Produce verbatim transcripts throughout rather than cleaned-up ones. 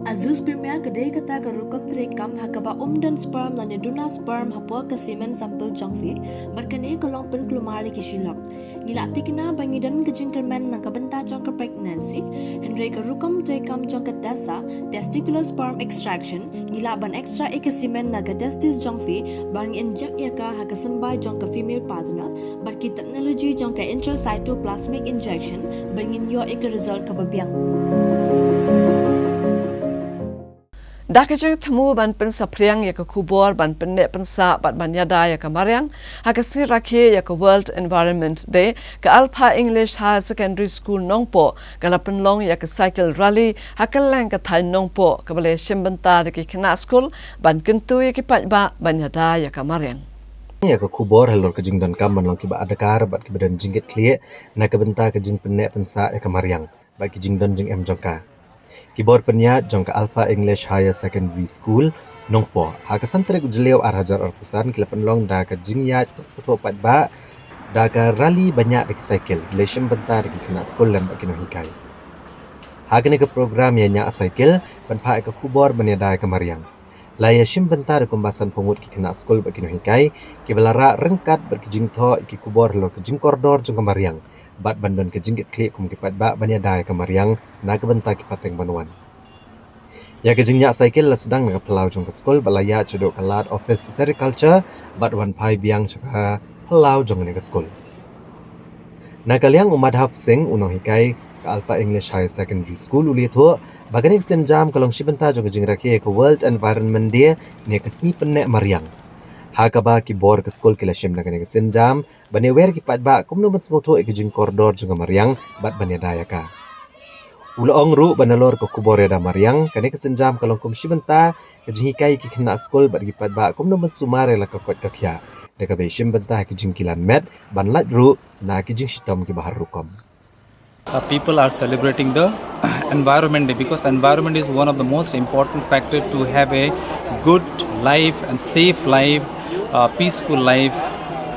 Azoospermia ka dei kata ka rukom treikam ha kaba ym don sperm lane duna sperm hapoh ka semen sample jong phi, bad kane ka long pynkulmar ïa ki shi lok. Ngi la tikna ba ngi don ka jingkyrmen na ka bynta jong ka pregnancy, hynrei ka rukom treikam jong ka TESA, testicular sperm extraction, ngi lah ban extract ïa ka semen na ka testis jong phi, bad ngi inject ïa ka ha ka symbai jong ka female partner, bad ki technology jong ka intracytoplasmic injection, bad ngin ïoh ïa ka result kaba biang. Da ka jingthmu ban pynsaphriang ïa ka khubor ban pynneh pynsah bad ban ïada ïa ka mariang, ha ka sngi rakhe ïa ka World Environment Day, ka Alpha English Higher Secondary School Nongpoh ka la pynlong ïa ka cycle rally ha kylleng ka thaiñ Nongpoh, kaba la shim bynta da ki khynnah skul ban kyntu ïa ki paidbah ban ïada ïa ka mariang. Ïa ka khubor halor ka jingdonkam ban long kiba adkar bad kiba don jingkitkhlieh na ka bynta ka jingpynneh pynsah ïa ka mariang bad ki jingdon jingem jong ka. Ki bor pynïaid jong ka Alpha English Higher Secondary School Nongpoh, ha ka san tarik u Jylliew ar hajar arphew san, ki la pynlong da ka jingïaid pynsngewthuh paidbah da ka rally ban ïaid da ki cycle, la shim bynta da ki khynnah skul lem bad ki nonghikai. Ha kane ka program ïa ñiah cycle ban phah ïa ka khubor ban ïada ïa ka mariang, la ïa shim bynta da kumba sanphew ngut ki khynnah skul bad ki nonghikai, kiba la rah ryngkat bad ki jingthoh ïa ki khubor halor ka jingkordor jong ka mariang bad ban don ka jingkitkhlieh kum ki paidbah ban ïada ïa ka mariang na ka bynta ki pateng ban wan. Ïa ka jingñiah cycle la sdang na ka phyllaw jong ka skul bad la ïaid shaduh ka lad office Sericulture bad wan phai biang sha ka phyllaw jong kane ka skul. Na ka liang u Madhav Singh, u nonghikai ka Alpha English Higher Secondary School, u la ïathuh ba kane ka sienjam ka long shi bynta jong ka jingrakhe ïa ka World Environment Day ne ka sngi pynneh mariang, ha kaba ki bor ka skul ki la shim da kane ka sienjam ban ïawer ïa ki paidbah kumno ban sngewthuh ïa ka jingkordor jong ka mariang bad ban ïada ïa ka. U la ong ruh ba nalor ka khubor ïada mariang, kane ka sienjam ka long kum shi bynta ka jinghikai ïa ki khynnah skul bad ki paidbah kumno ban sumar ïa la ka koit ka khiah, da kaba shim bynta ha ki jingkilan met ban lait ruh na ki jingshitom kiba har rukom. Uh, people are celebrating the Environment Day because environment is one of the most important factor to have a good life and safe life, uh, peaceful life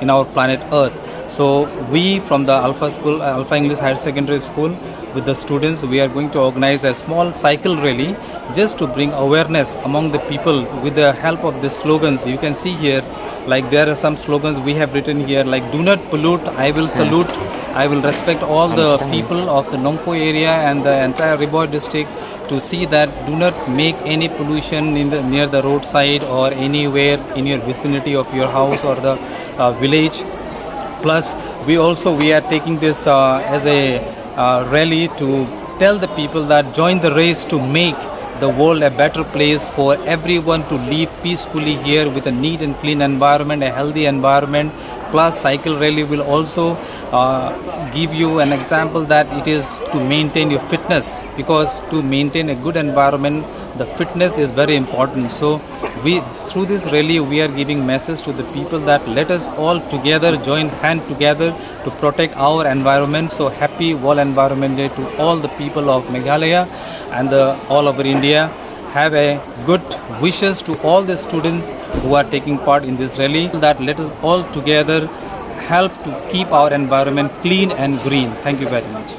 in our planet Earth. So we from the Alpha School, uh, Alpha English Higher Secondary School, with the students, we are going to organize a small cycle rally just to bring awareness among the people with the help of the slogans. You can see here, like, there are some slogans we have written here, like, "Do not pollute, I will salute, I will respect all the people of the Nongpoh area and the entire Ri Bhoi district," to see that do not make any pollution in the, near the roadside or anywhere in your vicinity of your house or the, uh, village. Plus, we also, we are taking this, uh, as a, uh, rally to tell the people that join the race to make the world a better place for everyone to live peacefully here with a neat and clean environment, a healthy environment. Plus, cycle rally will also, uh, give you an example that it is to maintain your fitness, because to maintain a good environment, the fitness is very important. So we, through this rally, we are giving message to the people that let us all together join hand together to protect our environment. So happy World Environment Day to all the people of Meghalaya and the, all over India. Have a good wishes to all the students who are taking part in this rally, that let us all together help to keep our environment clean and green. Thank you very much.